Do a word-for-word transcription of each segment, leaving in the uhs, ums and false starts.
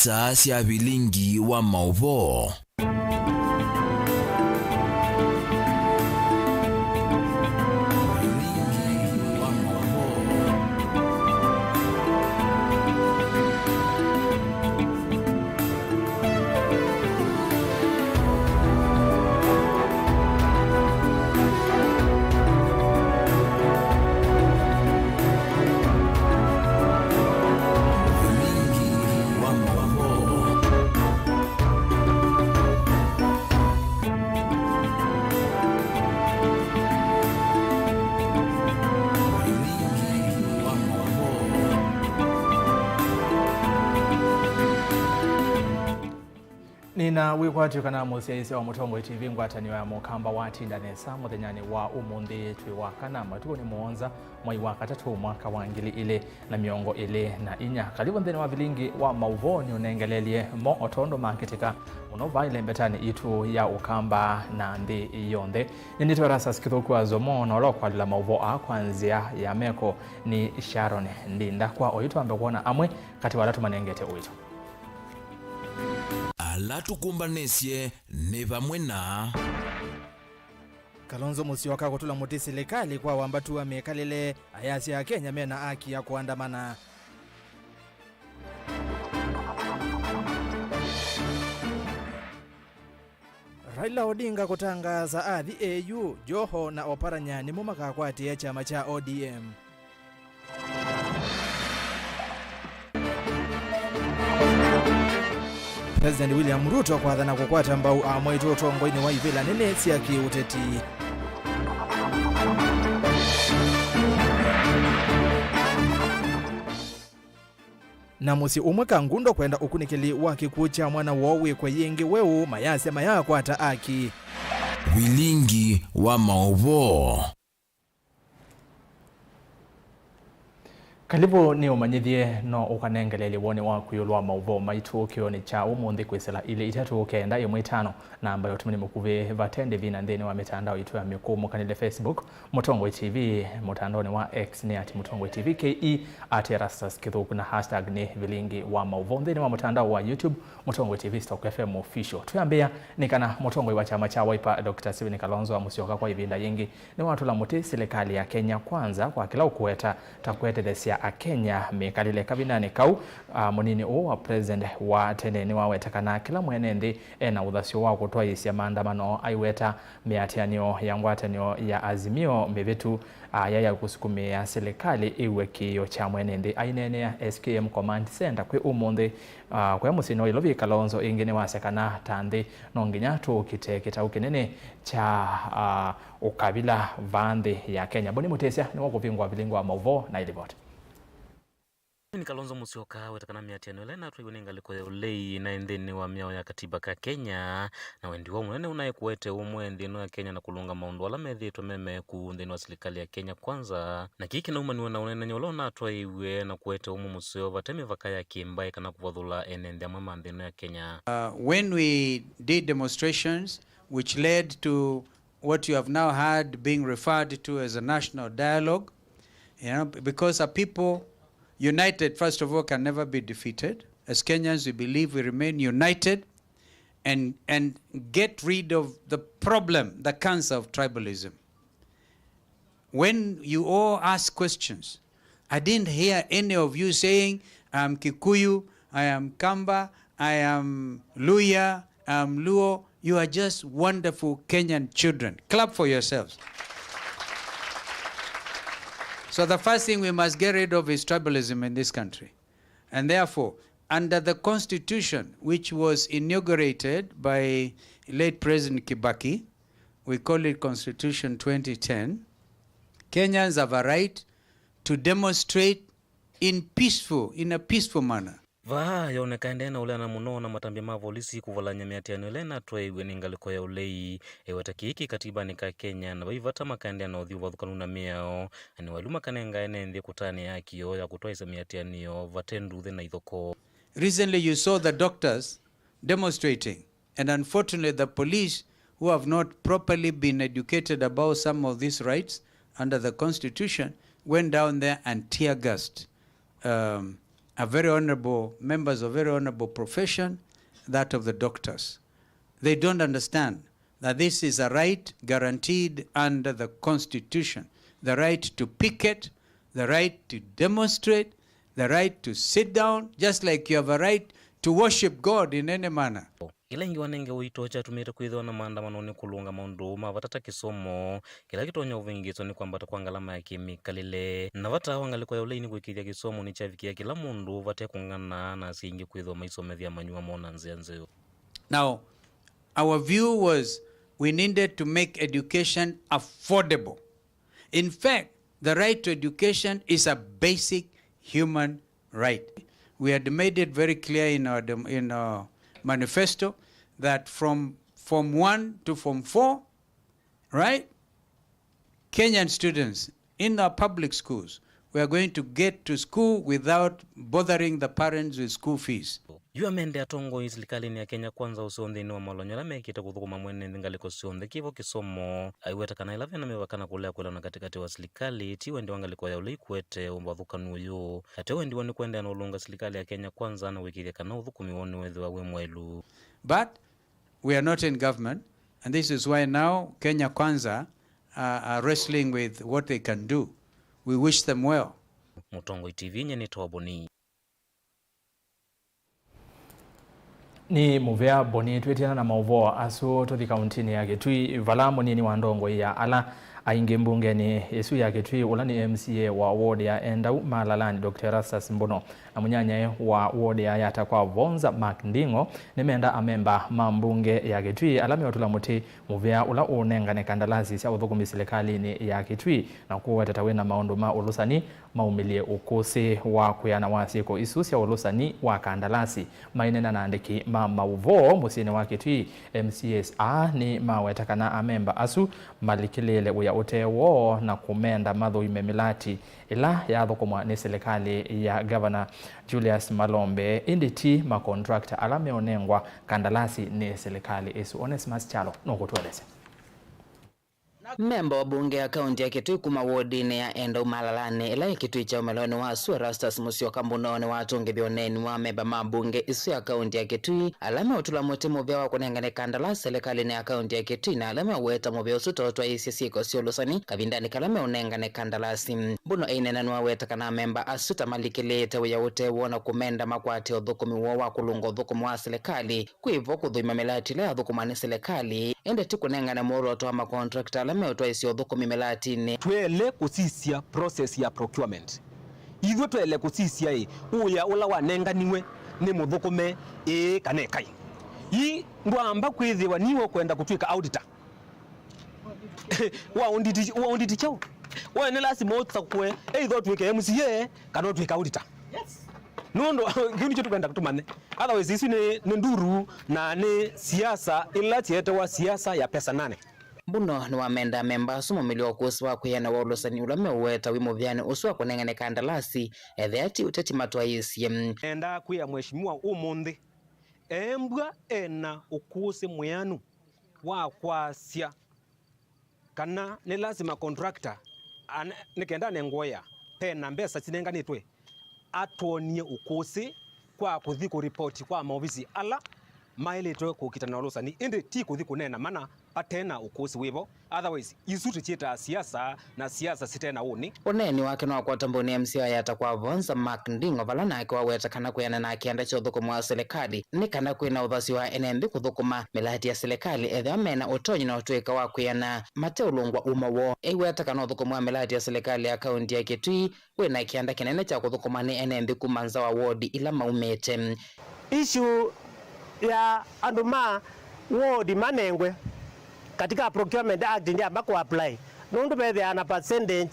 Saa sya vilingi wa maũvoo. Nĩna wĩkwatyo kana mũsyaĩĩsya wa Mũtongoi T V ngwatanĩo ya Mũkamba watinda nesa mũthenyanĩ wa ũmũnthĩ twĩ wa kana, matukũ nĩ mũonza, mwai wa katatũ, mwaka wa ngili ilĩ na mĩongo ĩlĩ na inya. Karibu nthĩnĩ wa vilingi wa maũvoo nĩũnengeleelye mo o tondũ makĩtĩka mũno vaa ĩlembetanĩ itũ ya Ũkamba na nthĩ yonthe. Nĩnĩtwe Erastus Kĩthũku wa Zomo, na ũla ũkwalĩla maũvoo aa kwa nzĩa ya meko nĩ Sharon Ndinda. Kwa oyu twambe kwona amwe katĩ wa ala tũmanengete ũito. Ala tũkũmbanĩsye nĩ vamwe na Kalonzo Musyoka kũtũla mũtĩ silikalĩ kwa wambatu wa mĩkalĩle, ayasya Akenya mena aki ya kũandamana. Raila Odinga kũtangaasa athi A U, Joho na Oparanya nĩmo makakwatĩĩa kyama kya O D M. President William Ruto kwathana kũkwata mbau amwaitũ ũtongoinĩ wa ivĩla nene sya kĩũteti. Na mũsyĩ ũmwe Kangundo kwenda ũkunĩkĩli wa kĩkw'ũ kya mwana woo wĩkwe yĩngĩ weũ, mayasya mayakwata aki. Vilingi wa maũvoo. Kalivu nĩ ũmanyĩthye, no ũkanengeleelye woni waku ĩũlũ wa maũvoo maitũ kĩonĩ kya ũmũnthĩ kwĩsĩla ilĩ itatũ kenda ĩmwe itano, namba ya ũtũmani mũkuvĩ vate ndĩvi na nthĩnĩ wa mĩtandao itũ ya mĩkũũmũkanĩle, Facebook, Mũtongoi T V, mũtandaonĩ wa X nĩ at Mũtongoi T V K E, at Erastus Kĩthũku, na hashtag nĩ vilingi wa maũvoo. Nthĩnĩ wa mũtandao wa YouTube, Mũtongoi T V Stock F M Official. Twĩambĩa nĩ kana mũtongoi wa kyama kya Wiper, Doctor Stephen Kalonzo Musyoka kwa ĩvinda yĩngĩ nĩwatũla mũtĩ silikalĩ ya Kenya Kwanza kwa kĩla ũkũweta ta kũetethesya Akenya mĩkalĩle. Kavindanĩ kau, a, mũnini ũũ wa president wa tene nĩwaweta kana kĩla mwene nthĩ ena ũthasyo wa kũtwaĩĩsya maandamano, aiweta mĩatĩanĩo ya ngwatanĩo ya Azimio mĩvĩtu, a, yaĩ ya kũsukumĩĩa silikalĩ ĩw'e kĩĩo kya mwene nthĩ. Aineenea S K M Command Center kwĩ ũmũnthĩ, a, kũya mũsyĩnĩ wa Ilovi, Kalonzo ĩngĩ nĩwasya kana ta nthĩ no nginya tũũkite kĩtau kĩnene kya, a, ũkavila vaa nthĩ ya Kenya. Boni Mũtĩsya nĩwe ũkũvingũa vilingi wa maũvoo na ĩlivoti. Ni Kalonzo Musyoka weta kana mĩatĩanĩo ĩla ĩnatwaiwe nĩ ngalĩko ya ũlei naĩ nthĩnĩ wa mĩao ya katiba ka Kenya, na wendi woo mũnene ũnaĩ kũete ũmwe nthĩ ĩno ya Kenya na kũlũnga maũndũ ala methĩĩtwe me meku nthĩnĩ wa silikalĩ ya Kenya Kwanza. Na kĩĩ kĩnaumaniw'a na ũneenany'a ũla ũnatwaiwe na kũete ũmwe mũseo vate mĩvaka ya kĩmbaĩ kana kũvathũla ene nthĩ amwe ma nthĩ ĩno ya Kenya. Uh, when we did demonstrations which led to what you have now heard being referred to as a national dialogue, you know, because a people united, first of all, can never be defeated. As Kenyans, we believe we remain united and, and get rid of the problem, the cancer of tribalism. When you all ask questions, I didn't hear any of you saying, "I am Kikuyu, I am Kamba, I am Luhya, I am Luo." You are just wonderful Kenyan children. Clap for yourselves. So the first thing we must get rid of is tribalism in this country. And therefore, under the constitution which was inaugurated by late President Kibaki, we call it Constitution twenty ten, Kenyans have a right to demonstrate in peaceful, in a peaceful manner. Vaa yoneka ĩndĩ na ũleana mũno na matambya ma volisi kũvalany'a mĩatĩanĩo ĩla ĩnatwaĩiw'e nĩ ngalĩko ya ũlei. Eweta kĩĩ kĩ katibanĩ ka Kenya, na vai vata makaendeea na ũthyũ ũvathũkanu na mĩao, na nĩ waĩlu makanenga ene nthĩ kũtanĩa haki yoo ya kũtwaĩĩsya mĩatĩanĩo vate nduthĩ na ithokoo. Recently you saw the doctors demonstrating, and unfortunately the police, who have not properly been educated about some of these rights under the constitution, went down there and tear gassed, um, a very honorable, members of very honorable profession, that of the doctors. They don't understand that this is a right guaranteed under the Constitution, the right to picket, the right to demonstrate, the right to sit down, just like you have a right to worship God in any manner. Ĩla ĩngĩ wanenge ũito kyatumĩte kwĩthĩwa na maandamano nĩ kũlũnga maũndũ ma vata ta kĩsomo, kĩla kĩtonya ũvĩngĩĩswa nĩ kwambata kwa ngalama ya kĩmĩkalĩle. Na vata wa ngalĩko ya ũlei nĩ kũĩkĩĩthya kĩsomo nĩkyavikĩa kĩla mũndũ vate kũng'ana na asyai aingĩ kwĩthĩwa maisomethya manyuva mona nzĩa nzeo. Now, our view was we needed to make education affordable. In fact, the right to education is a basic human right. We had made it very clear in our dem-, in our manifesto that from Form one to Form four, right, Kenyan students in our public schools, we are going to get to school without bothering the parents with school fees. Yu amende atongoi silikalĩnĩ ya Kenya Kwanza ũseo nthĩnĩ wa malonyo ala mekĩte kũthũkũma mwene nthĩ ngalĩko syonthe kĩvo kĩsomo, aiweta kana ĩla vena mĩvaka na kũlea kwĩlana katĩkatĩ wa silikalĩ ti wendi wa ngalĩko ya ũlei kũete ũvathũkanu ũyũ. Ateo wendi woo nĩ kũendeea na ũlũnga silikalĩ ya Kenya Kwanza na kũĩkĩĩthya kana ũthũkũmi woo nĩwĩthĩwa wĩ mwaĩlu. But we are not in government, and this is why now Kenya Kwanza are, are wrestling with what they can do. We wish them well. Mũtongoi T V nye nĩ Toboni. Nĩ mũvea Boni. Twĩtiana na maũvoo asu, tũthi kauntinĩ ya Kitui, vala mũnini wa ndongoi ya ala aingĩ mbungenĩ ĩsu ya Kitui, ũla nĩ M C A wa ward ya Endau Malalani, Doctor Erastus Mbuno, na mũnyanyae wa ward ya Yatta kwa Vonza, Mark Nding'o, nĩmenda amemba ma mbunge ya Kitui ala meũtũla mũtĩ mũvea ũla ũũnengane kandalasi sya ũthũkũmi silikalĩnĩ ya Kitui na kũweteta wĩna maũndũ ma ũlũsani maumĩlye ũkũsĩ wa kwĩana wa syĩko isu sya ũlũsani wa kandalasi. Maineena na andĩki ma maũvoo mũsyĩnĩ wa Kitui, M C As aa nĩmaweta kana amemba asu malikĩlĩĩle wĩa ũte woo na kũmenda mathũime mĩlati ĩla yathũkũmwa nĩ silikalĩ ya Governor Julius Malombe, ĩndĩ ti makontrakta ala meũnengwa kandalasi nĩ silikalĩ ĩsu. Onesmus Kyalo nũkũtũelesya. Memba wa mbunge ya kaunti ya Kitui kuma wodinĩ ya Endau Malalanĩ, ĩla yĩ Kitui kya ũmĩlonĩ wa asu, Erastus Musyoka Mbuno nĩwatũngĩthya ũneeni wa amemba ma mbunge ĩsu ya kaunti ya Kitui ala meũtũla mũtĩ mũvea wa kũnengane kandalasi silikalĩnĩ ya kaunti ya Kitui na ala meũweta mũvea ũsu ta ũtwaĩĩsye syĩko sya ũlũsani kavindanĩ kala meũnengane kandalasi. Mbuno aineena nĩwaweta kana amemba asu ta malikĩlĩĩte wĩa ũte woo na kũmenda makwate ũthũkũmi woo wa kũlũnga ũthũkũmi wa silikalĩ. Kwĩ vo kũthũima mĩlati ĩla yathũkũma nĩ silikalĩ, ĩndĩ ti kũnengane mwolooto wa makontrakta ala meũtwaĩsya ũthũkũmi mĩlatinĩ. Twaĩle kũsisya process ya procurement. Ithyĩ twaĩle kũsisya ĩ, ũya ũla wanenganiwe nĩ mũthũkũme, ĩĩ kana ĩkai. Ii ndwaamba kwĩthĩwa niwe ũkwenda kũtw'ĩka auditor wa audit, wa audit kyaũ? We nĩ lasima ũsakũe, either ũtw'ĩke M C A kana ũtw'ĩke auditor. Nũndũ kĩu nĩkyo tũkwenda tũmanye. Otherwise, isu nĩ, nĩ nduru na nĩ siasa ila syeetawa siasa ya pesa nane. Mbuno nĩwamenda amemba asu maumĩlye ũkũsĩ wa kwĩana wa ũlũsani ũla meũweta wĩ mũvĩanĩ ũsu wa kũnengane kandalasi, ethĩa ti ũteti matwaĩĩsye. Nendaa kwĩa mheshimiwa ũmũnthĩ, embwa ena ũkũsĩ mwĩanu wa kwasya kana nĩ lasima contractor an-, nĩ kenda anengwe wĩa, pena mbesa sinenganĩtwe, atwonie ũkũsĩ kwa kũthi kũripoti kwa maovisi ala maĩlĩtwe kũkitana na ũlũsani, ĩndĩ ti kũthi kũneena mana vate na ũkũsĩ wĩvo. Otherwise, isu tũsyĩtaa siasa, na siasa site na ũnĩ. Ũneeni wake nĩwakwata mbũnĩ M C A wa Yatta kwa Vonza, Mark Nding'o, vala nake waweta kana kwĩana na kĩanda kya ũthũkũmi wa silikalĩ nĩ kana kwĩ na ũthasyo wa ene nthĩ kũthũkũma mĩlati ya silikalĩ ethĩwa mena ũtonyi na ũtũĩka wa kwĩana mateũlũngwa uma woo. Aiweta kana ũthũkũmi wa mĩlati ya silikalĩ ya kaunti ya Kitui wĩ na kĩanda kĩnene kya kũthũkũma nĩ ene nthĩ kuma nza wa wodi ila maumĩte. Issue ya andũ ma wodi manengwe katika Procurement Act ndyamba kũ apply, nũndũ vethĩaa na percentage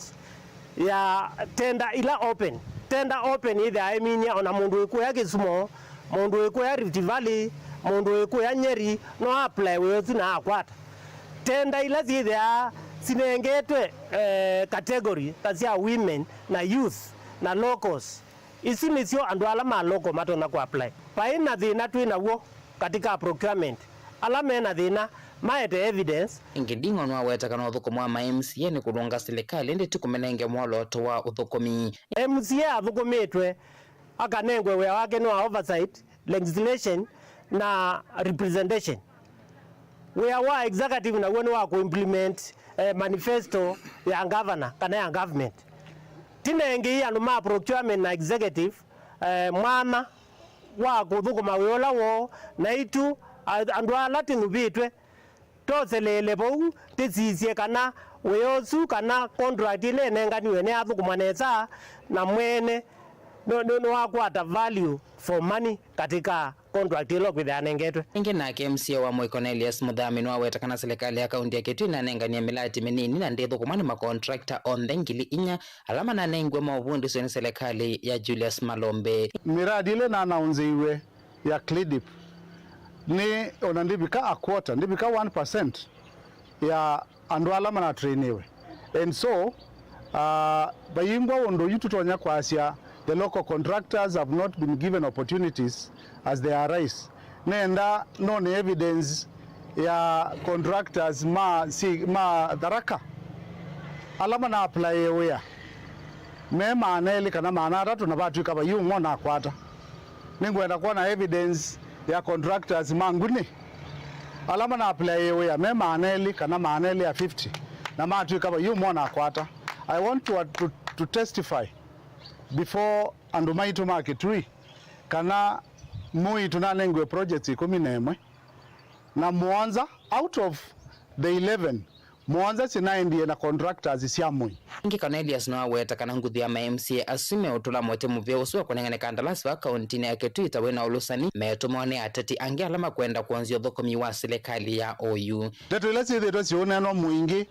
ya tender ila open. Tender open ĩthĩaa ĩminie ona mũndũ wĩ kũya Kisumu, mũndũ wĩ kũya Rift Valley, mũndũ wĩ kũya Nyeri, no apply wĩa ũsu na akwata. Tender ila syĩthĩaa sinengetwe, eh, category ta sya women na youth na locals, isu nĩsyo andũ ala ma local matonya kũ apply. Vai na thĩna twĩ naw'o katika procurement. Ala me na thĩna maete evidence. Ĩngĩ, Nding'o nĩwaweta kana ũthũkũmi wa ma M C A nĩ kũlũnga silikalĩ, ĩndĩ ti kũmĩnenge mwolooto wa ũthũkũmi. M C A athũkũmĩtwe Akanengwe wĩa wake nĩ wa oversight, legislation na representation. Wĩa wa executive naw'o nĩ wa kũ implement, eh, manifesto ya governor kana ya government. Tinengei andũ ma procurement na executive, eh, mwanya wa kũthũkũma wĩa ũla woo, naitũ, a-, andũ ala tĩnyuvĩtwe, twoseleele vau, tĩsisye kana wĩa ũsu kana contract ĩla ĩnenganiwe nĩyathũkũmwa nesa, na mwene nĩ, nĩ, nĩwakwata value for money katika contract ĩla ũkwĩthĩa anengetwe. Ĩngĩ nake M C A wa Moi Cornelius Mũthami nĩwaweta kana silikalĩ ya kaunti ya Kitui nĩyanenganie mĩlati mĩnini na ndĩthũkũmwa nĩ makontrakta onthe ngili inya ala mananengiwe maũvundĩsyo nĩ silikalĩ ya Julius Malombe. Mĩradi ĩla ĩnanaũnzĩiwe ya CLIDIP nĩ ona ndĩvika a quarter, ndĩvika one percent ya andũ ala manatrainiwe. And so, uh, vayingwa ũndũ yu tũtonya kwasya the local contractors have not been given opportunities as they arise. Nenda none evidence ya contractors ma, si, ma Tharaka ala mana apply wĩa me maana elĩ kana maana atatũ na vatw'ĩka vai ũmwe ũnakwata. Nĩngwenda kwona evidence ya contractors ma Nguni ala mana apply wĩa me maana elĩ kana maana elĩ ya fifty na matw'ĩka vai ũmwe ũnakwata. I want to, to, to testify before andũ maitũ ma Kitui kana Moi tũnanengiwe projects ikũmi na ĩmwe, na mũonza out of the eleven, mũonza sinaendie na contractors sya Moi. Ĩngĩ Cornelius nĩwaweta kana nguthu ya ma M C A asu meũtũla mũtĩ mũvĩa ũsu wa kũnengane kandalasi va kauntinĩ ya Kitui ta wĩna ũlũsani metũmawa nĩ ateti angĩ ala makwenda kwonzya ũthũkũmi wa silikalĩ ya oyu. Ndeto ila syĩthĩĩtwe siũneenwa mũingĩ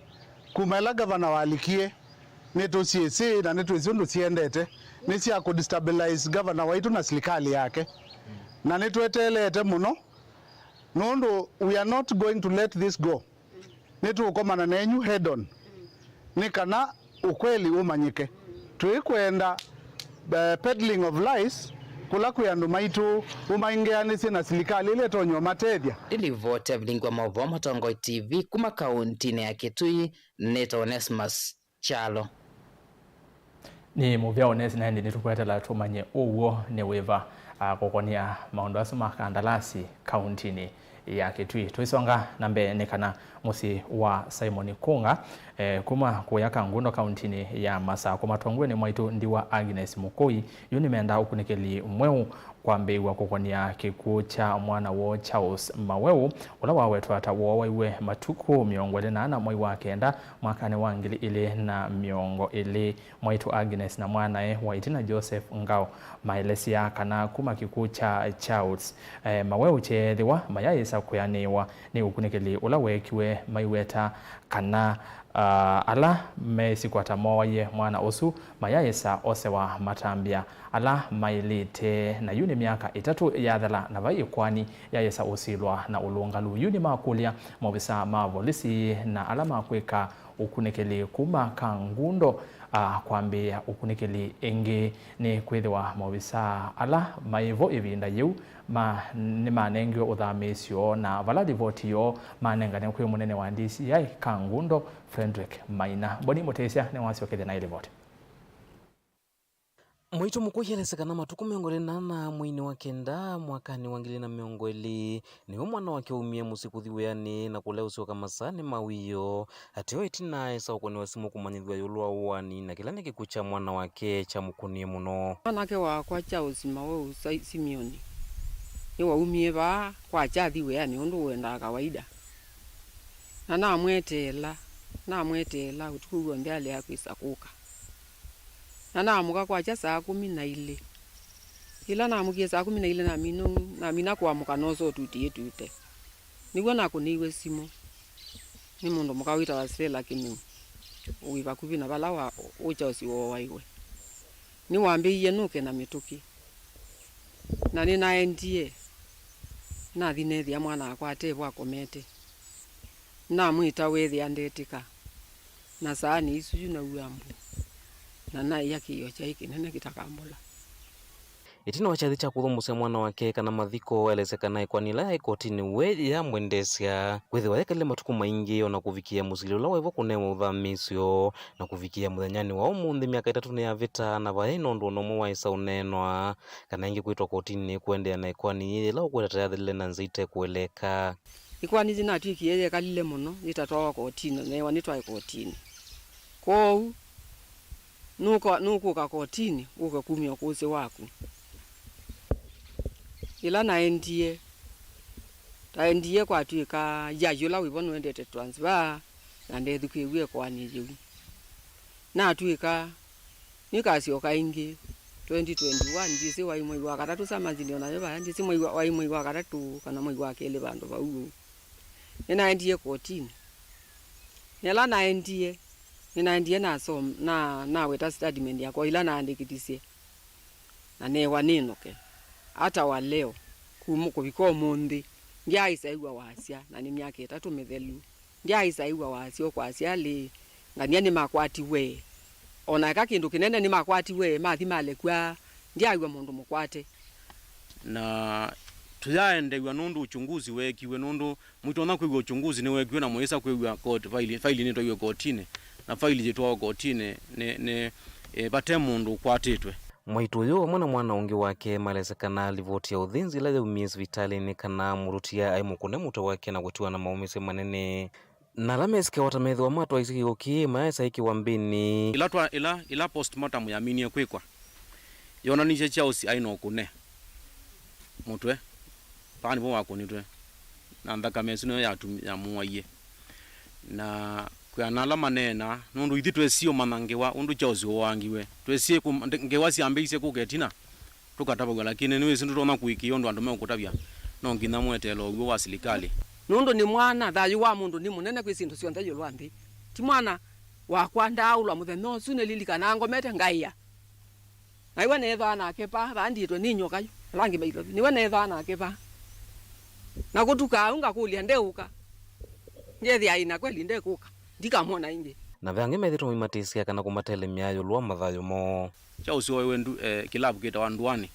kuma ĩla gavana walikie, nĩtũsyĩsĩ na nĩtwĩsĩ ũndũ siendete, nĩ sya kũdestabilize gavana waitũ na silikalĩ yake, na nĩtweteelete mũno, nũndũ we are not going to let this go. Nĩtũũkomana nenyu head on nĩ kana ũkweli ũmanyĩke. Tũikwenda, eh, peddling of lies kũla kwĩ andũ maitũ ũmaingĩanĩsye na silikalĩ ĩla ĩtonya ũmatethya. Ndilivoti ya vilingi wa maũvoo Mũtongoi T V kuma kauntinĩ ya Kitui, nĩtawa Onesmus Kyalo. Nĩ mũvea Onesmus, na ĩndĩ nĩtũkwetela tũmanye ũw'o nĩ wĩva, a, kũkonia maũndũ asu ma kandalasi kauntinĩ ya Kitui. Tũisonga na mbee nĩ kana mũsyĩ wa Simon Kũnga, e, kuma kũya Kangundo kauntinĩ ya Masakũ matongoew'e nĩ mwaitũ Ndiwa Agnes Mũkũi, yu nĩmendaa ũkunĩkĩli mweũ kwambĩĩw'a kũkonia kĩkw'ũ kya mwana woo Charles Maweũ, ũla wawetwa ta woowaiwe matukũ mĩongo ĩlĩ na ana mwai wa kenda mwakanĩ wa ngili ilĩ na mĩongo ĩlĩ. Mwaitũ Agnes na mwanae wa ĩtina Joseph Ngao maelesya kana kuma kĩkw'ũ kya Charles, eh, Maweũ kyeethĩwa, mayaaĩsa kwĩanĩĩwa nĩ ũkunĩkĩli ũla weekiwe maiweta kana, ah, ala meesikwata mooaie mwana ũsu mayaaĩsa osewa matambya ala maĩlĩte, na yu nĩ myaka ĩtatũ yathela na vai ĩkoani yaĩsa ũsilwa na ũlũngalu. Yu nĩmakũlya maovisaa ma volisi na ala makwĩka ũkunĩkĩli kuma Kangundo, a, kwambĩĩa ũkunĩkĩli ĩngĩ, nĩ kwĩthĩwa maovisaa ala maĩ vo ĩvinda yĩu ma, nĩmanengiwe ũthamĩĩsyo, na vala livoti yoo manengane kwĩ mũnene wa D C I Kangundo, Fredrick Maina. Boni Mũtĩsya nĩwasyokethya naĩ livoti. Mwaitũ Mũkũi elesya kana matukũ mĩongo ĩlĩ na ana mweinĩ wa kenda mwakanĩ wa ngili na mĩongo ĩlĩ, nĩw'o mwana wake waumie mũsyĩ kũthi wĩanĩ na kũlea ũsyoka masaanĩ ma wĩoo. Ateo ĩtina aesa ũkũnĩwa simũ kũmanyĩthw'a ĩũlũ wa ũaani na kĩla nĩ kĩkw'ũ kya mwana wake kyamũkũnie mũno. Mwanake wakwa Charles Maweũ Sa-, Simeoni nĩwaumie vaa kwakya athi wĩanĩ ũndũ ũendaa kawaida, na namweteela, namweteela ũtukũ w'onthe alea kwĩsa kũka. Na naamũka kwakya saa kũmi na ilĩ. Yĩla namũkie saa kũmi na ilĩ, namina, namina kũamũka nosa ũtuti ĩtute. Nĩw'o nakũnĩiwe simũ nĩ mũndũ mũka wĩtawa Stella Kĩmeu, wĩ vakuvĩ na vala wa, ũ Charles wooaiwe. Nĩwambĩie nũke na mĩtũkĩ. Na nĩnaendie, nathi neethĩa mwana wakwa ate vo akomete. Namwĩta weethĩa ndetĩka, na saanĩ isu yu naua mbu, na naĩa kĩĩo kyaĩ kĩnene kĩtakambũla. Ĩtina wa kyathĩ kya kũthũmũsya mwana wake kana mathiko, aelesya kana ĩkoani ĩla yaĩ kotinĩ we yamwendeesya kwĩthĩwa yekalile matukũ maingĩ o na kũvikĩa mũsili ũla waĩvo kũnewa ũthamisyo, na kũvikĩa mũthenyanĩ wa ũmũnthĩ myaka ĩtatũ nĩyavĩta na vayaĩ na ũndũ o na ũmwe waĩsa ũneenwa kana ĩngĩ kwĩtwa kotinĩ kũendeea na ĩkoani yĩĩ yĩla ũkweta ta yathelile na nzĩa ite kũeleeka. Ĩkoani yĩnatw'ĩkie yekalile mũno yĩtatwawa kotinĩ, newa nĩtwaĩ kotinĩ. Kwoou nũka-, nũkũka kotinĩ ũke kumya ũkũsĩ waku. Ĩla naendie, naendie kwatw'ĩka jaji ũla wĩvo nũendete transfer, na ndethukĩĩw'e ĩkoani yĩu. Natw'ĩka nĩkasyoka ĩngĩ twenty twenty-one, ndyĩsĩ waĩ mwei wa katatũ, samazini o nayo vaya, ndyĩsĩ mwei wa, waĩ mwei wa katatũ kana mwei wa kelĩ vandũ vau ũu. Nĩnaendie kotinĩ. Na ĩla naendie, nĩnaendie nasom-, na, naweta statement yakwa ĩla naandĩkĩthisye, na newa nĩnũke. Hata wa leo, kuma kũvika ũmũnthĩ, ndyaaĩsa ĩw'a wasya, na nĩ myaka ĩtatũ mĩthelu. Ndyaaĩsa ĩw'a wasya ũkwasya alĩ, ngania nĩmakwatiwe. O na eka kĩndũ kĩnene nĩmakwatiwe, mathi malekw'a, ndyaaw'a mũndũ mũkwate. Na tũyaendeew'a nũndũ uchunguzi weekiwe, nũndũ mũitonya kwĩw'a uchunguzi nĩweekiwe na mũyĩsa kwĩw'a court, faili, faili nĩtwaiwe kotinĩ, na faili yĩtwawa kotinĩ nĩ, nĩ, e, vate mũndũ ũkwatĩtwe. Mwaitũ ũyũ vamwe na mwana ũngĩ wake malesya kana livoti ya ũthĩnzi ĩla yaumie sivitalĩnĩ kana mũrutia aĩ mũkũne mũtwe wake na kũtiwa na maũmĩsyo manene. Na ala mesĩkĩwa ta methĩwa matwaisye kĩko kĩĩ maesa ĩkĩwa mbĩnĩ. Ĩla twa, ĩla, ĩla postmortem yaminie kwĩkwa, yonanisye Charles aĩ na ũkũne mũtwe, vaa nĩvo wakũnĩtwe, na nthakame ĩsu nĩyo yatu-, yamũaie. Na kwĩana ala maneenaa, nũndũ ithyĩ twesie ũmanya ngewa ũndũ Charles ũwangiwe, twesie kũ-, nde-, ngewa syambĩĩisye kũka ĩtina, tũkatavaw'a, lakini nĩwĩsĩ ndũtonya kũĩkĩĩa ũndũ andũ meũkũtavya, no nginya mweteele ũw'o wa silikalĩ. Nũndũ nĩ mwana, thayũ wa mũndũ nĩ mũnene kwĩ syĩndũ syonthe ĩũlũ wa nthĩ. Ti mwana wakwa ndaaũlwa mũthenya ũsu, nĩlilikanaa ngomete ngaĩa. Na iwe neethaa nake pa, thandĩtwe nĩ nyoka yu, ala angĩ mailovi. Nĩwe neethaa nake pa. Na kũtuka au ngakũlya, ndeũka? Ngethĩa ĩna kweli ndekũka, ndikamwona ĩngĩ. Na ve angĩ methĩtwe maimatĩsya kana kũmatelemya ĩũlũ wa mathayũ moo. Kya ũsyoewe ndu, eh, kĩlavu kĩtawa Ndũanĩ.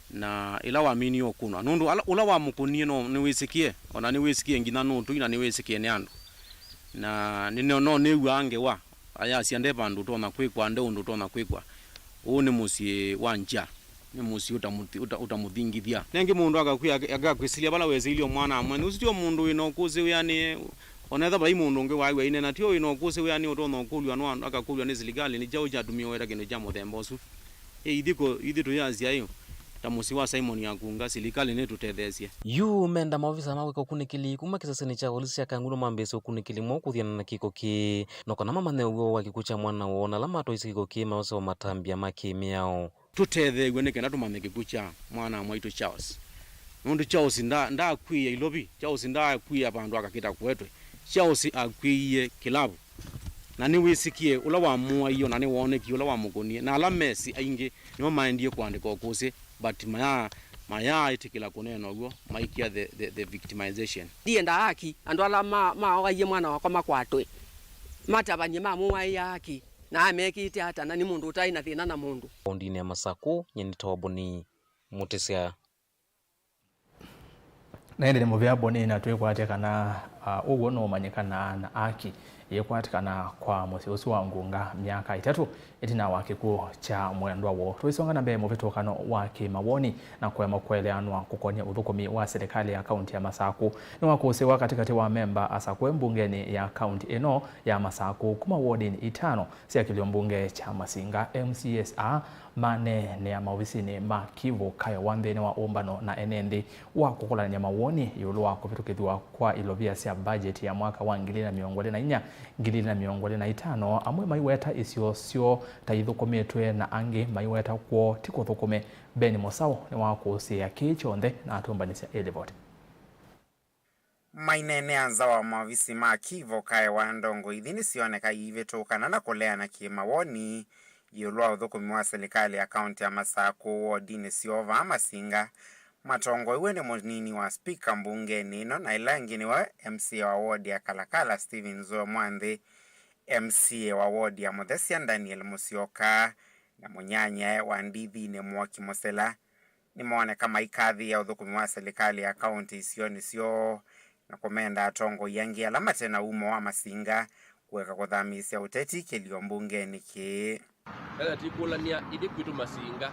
Na ĩla waminie ũkũnwa. Nũndũ ala, ũla wamũkũnie no nĩwĩsĩkie, ona nĩwĩsĩkie nginya nũtũi na nĩwĩsĩkie nĩ andũ. Na nĩ, no, no nĩw'aa ngewa, ayasya nde vandũ ũtonya kwĩkwa, nde ũndũ ũtonya kwĩkwa. Ũũ nĩ mũsyĩ wa ngya, nĩ mũsyĩ ũtamũthi-, ũta-, ũtamũthingithya. Nengĩ mũndũ akakwĩa, akakwĩsilya vala wesĩilye mwana amwe, ũsu tio mũndũ wĩ na ũkũsĩ wĩanĩe, ona ethĩwa vai mũndũ ũngĩ waĩw'a ainena, tio wĩ na ũkũsĩ wĩanĩe ũtonya ũkũlw'a nũ, akakũlw'a nĩ silikalĩ, nĩ kyaũ kyatumie weta kĩndũ kya mũthemba ũsu? Ĩ, ithyĩ ko, ithyĩ tũyasya ĩ, ta mũsyĩ wa Simon Akunga, silikalĩ nĩtũtetheesye. Yu menda maovisa ma kwĩka ũkunĩkĩli kuma kĩsesenĩ kya volisi kya Kangundo mambĩĩsye ũkunĩkĩli mwaũ kũthiana na kĩko kĩĩ, no kana mamanye ũw'o wa kĩkw'ũ kya mwana woo, na ala matwaisye kĩko kĩĩ maose o matambya ma kĩ-mĩao. Tũtetheew'e nĩ kenda tũmanye kĩkw'ũ kya mwana mwaitũ Charles. Nũndũ Charles nda-, ndaakw'ĩĩe ilovi, Charles ndaakw'ĩĩa vandũ akakĩta kũetwe. Charles akw'ĩĩie kĩlavu. Na nĩwĩsĩkie ũla wamũaie, o na nĩwoonekie ũla wamũkũnie, na ala mesĩ aingĩ nĩmo maendie kũandĩka ũkũsĩ, but maya-, mayaaĩtĩkĩla kũneena ũw'o, maikĩa the, the, the victimization. Ndienda haki, andũ ala ma-, maoaie mwana wakwa makwatwe, matavany'e mamũaĩa haki, na amekĩte ata, na nĩ mũndũ ũtaĩ na thĩna na mũndũ. Kaũndĩnĩ ya Masakũ, nyie nĩtawa Boni Mũtĩsya. Na ĩndĩ nĩ mũvea Boni, na twĩkwatya kana, ah, ũw'o nũũmanyĩkanaa na aki yĩkwatĩkana kwa mũsyĩ ũsu wa Ngunga myaka ĩtatũ ĩtina wa kĩkw'ũ kya mwendwa woo. Tũisonga na mbee, mũvĩtũkano wa kĩmawoni na kũema kũeleanwa kũkonye ũthũkũmi wa silikalĩ ya kaunti ya Masakũ nĩwakũsĩĩwa katĩkatĩ wa memba asakũe mbungenĩ ya kaunti ĩno ya Masakũ kuma wodinĩ itano sya kĩlio mbunge kya Masinga. M C As aa maneenea maovisinĩ ma Kivu kayo wa nthĩnĩ wa ũmbano na ene nthĩ wa kũkũlanĩlya mawoni ĩũlũ wa kũvĩtũkĩthw'a kwa ilovia sya mbajeti ya mwaka wa ngili ilĩ na mĩongo ĩlĩ na inya, ngili ilĩ na mĩongo ĩlĩ na itano, amwe maiweta isio syoo ta ithũkũmĩtwe na angĩ maiweta kwoo ti kũthũkũme. Ben Mũsaũ nĩwakũsĩĩa kĩĩ kyonthe na atũmbanĩsya ĩ livoti. Maineenea nza wa maovisi ma Kivu kaewa, ndongoi ithi nĩsyoneka iivĩtũkana na kũleana kĩmawoni ĩũlũ wa ũthũkũmi wa silikalĩ ya kaunti ya Masakũ wodinĩ syoo vaa Masinga, matongoew'e nĩ mũnini wa spika mbungenĩ ĩno, na ĩla ĩngĩ nĩwe M C A wa wodi ya Kalakala Stephen Nzue Mwanthi, M C A wa wodi ya Mũthesya Daniel Mũsyoka, na mũnyanyae wa Ndithinĩ Mwoki Mũsela. nĩmooneka maikathĩĩa ũthũkũmi wa silikalĩ ya kaũntĩ isionĩ syoo na kũmenda atongoi angĩ ala mate na umo wa Masinga kũeka kũthamĩĩsya ũteti kĩlio mbungenĩ kĩĩ. Ethĩwa tikũlany'a ithyĩ kwitũ Masinga,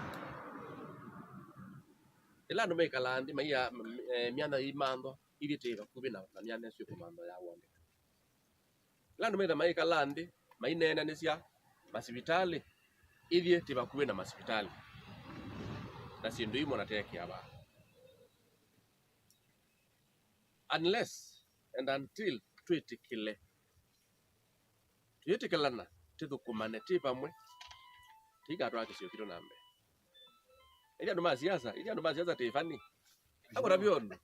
ĩla andũ maikalaa nthĩ maia, m-, eh, myanya yĩimanthwa, ithyĩ twĩ vakuvĩ na, na myanya ĩsu ĩkũmanthwa ya woneka. Ĩla andũ maitha maikalaa nthĩ maineenanĩsya masivitalĩ, ithyĩ twĩ vakuvĩ na masivitalĩ, na syĩndũ imwe na teekĩa vaa. Unless and until twĩtĩkĩle, twĩtĩkĩlana, tũthũkũmane twĩ vamwe, tũikatwaa kĩsio kitũ na mbee. Ithyĩ andũ ma siasa, ithyĩ andũ ma siasa twĩ funny. Akũna vyondũ.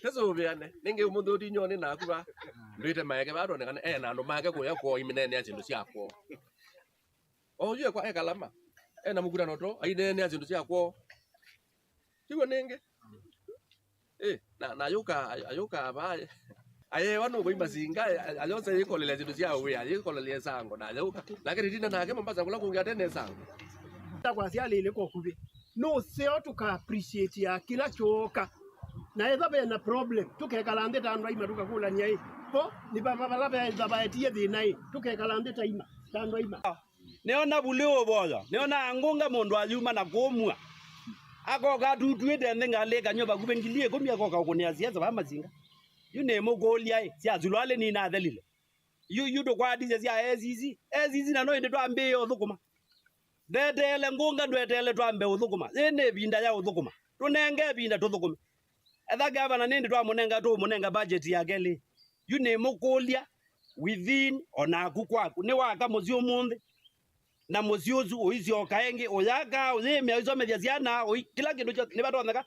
Tũsũvĩane. Nĩngĩ ũmũnthĩ ũtinyonĩ naku va. Ndwĩte maeke va tũonekane. E na andũ make kũya kwoo aimineenea syĩndũ sya kwoo. O ũyu ekwa e Kalama. E na mũkutano to, aineenea syĩndũ sya kwoo. Tiw'o nĩngĩ? Ĩ, na, na ayũka, ay-, ayũka va. Ayewa nũkũi Masinga, ay-, ayosa yĩkolelya syĩndũ sya wĩa, yĩkolelya ĩsango, na ayũka. Nake nĩtinda nake Mombasa kũla kũngĩ ate na ĩsango. Ta kwa asyalĩle kwa ũkuvĩ. Nũseo tũka appreciate ya kĩla kyooka. Na etha ve na problem, tũkekala nthĩ ta andũ aima tũkakũlany'a ĩ. Po, nĩ va, va, vala vetha vaetie thĩna ĩ, tũkekala nthĩ ta ima, ta andũ aima. Nĩona vulĩ ũvoya, nĩona angũnga mũndũ ayuma na kũmua. Akoka atutuĩte nthĩ ngalĩ kanywa vakuvĩ ngili ĩkũmi akoka ũkũnĩa siasa va Masinga. Yu nĩmũkũlya ĩ, sya sulualĩ ninathelile. Yu, yu tũkwatisye sya A C C. A C C na no ĩndĩ twambĩĩe ũthũkũma. Ndeteele ngũnga, ndweteele twambe ũthũkũma. Yĩ nĩ ĩvinda ya ũthũkũma. Tũnenge ĩvinda tũthũkũme. Etha gavana nĩndĩ twamũnenga, tũũmũnenga budget ya kelĩ. Yu nĩmũkũlya, within, o naku kwaku. Nĩwaka mũsyĩ ũmũnthĩ. Na mũsyĩ ũsu ũisyoka ĩngĩ, ũyaka, ũyĩmĩa, ũisomethya syana, ũi-, kĩla kĩndũ kyo-, nĩvatonyeka.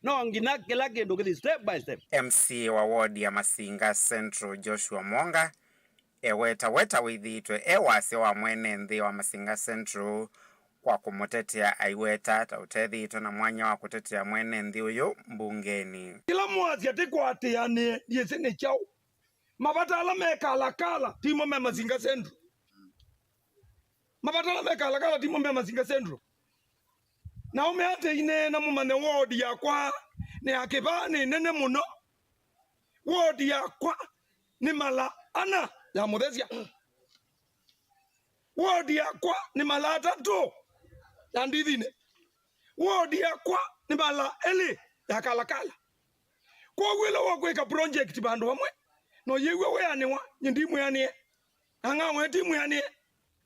No nginya kĩla kĩndũ kĩthi step by step. M C A wa ward ya Masinga Central, Joshua Mwonga, ewetaweta wĩthĩĩtwe e wasya wa mwene nthĩ wa Masinga Central kwa kũmũtetea, aiweta ta ũtethĩĩtwe na mwanya wa kũtetea mwene nthĩ ũyũ mbungenĩ. Kĩla mwasya tĩkwatĩanĩe, ndiĩsĩ nĩ kyaũ. Mavata ala me Kalakala, timo me Masinga Central. Mavata ala me Kalakala, timo me Masinga Central. Na ũme atĩ ineena mũmanye ward yakwa nĩ ya Kĩvaa nĩ nene mũno. Ward yakwa nĩ mala ana ya Mũthesya. Ward yakwa nĩ mala atatũ ya Ndithinĩ. Ward yakwa nĩ mala elĩ ya Kalakala. Kwoou ĩla wakwĩka project vandũ vamwe, no yĩw'a wĩanĩwa, nyie ndimwĩanĩe. Na ng'amwe timwĩanĩe.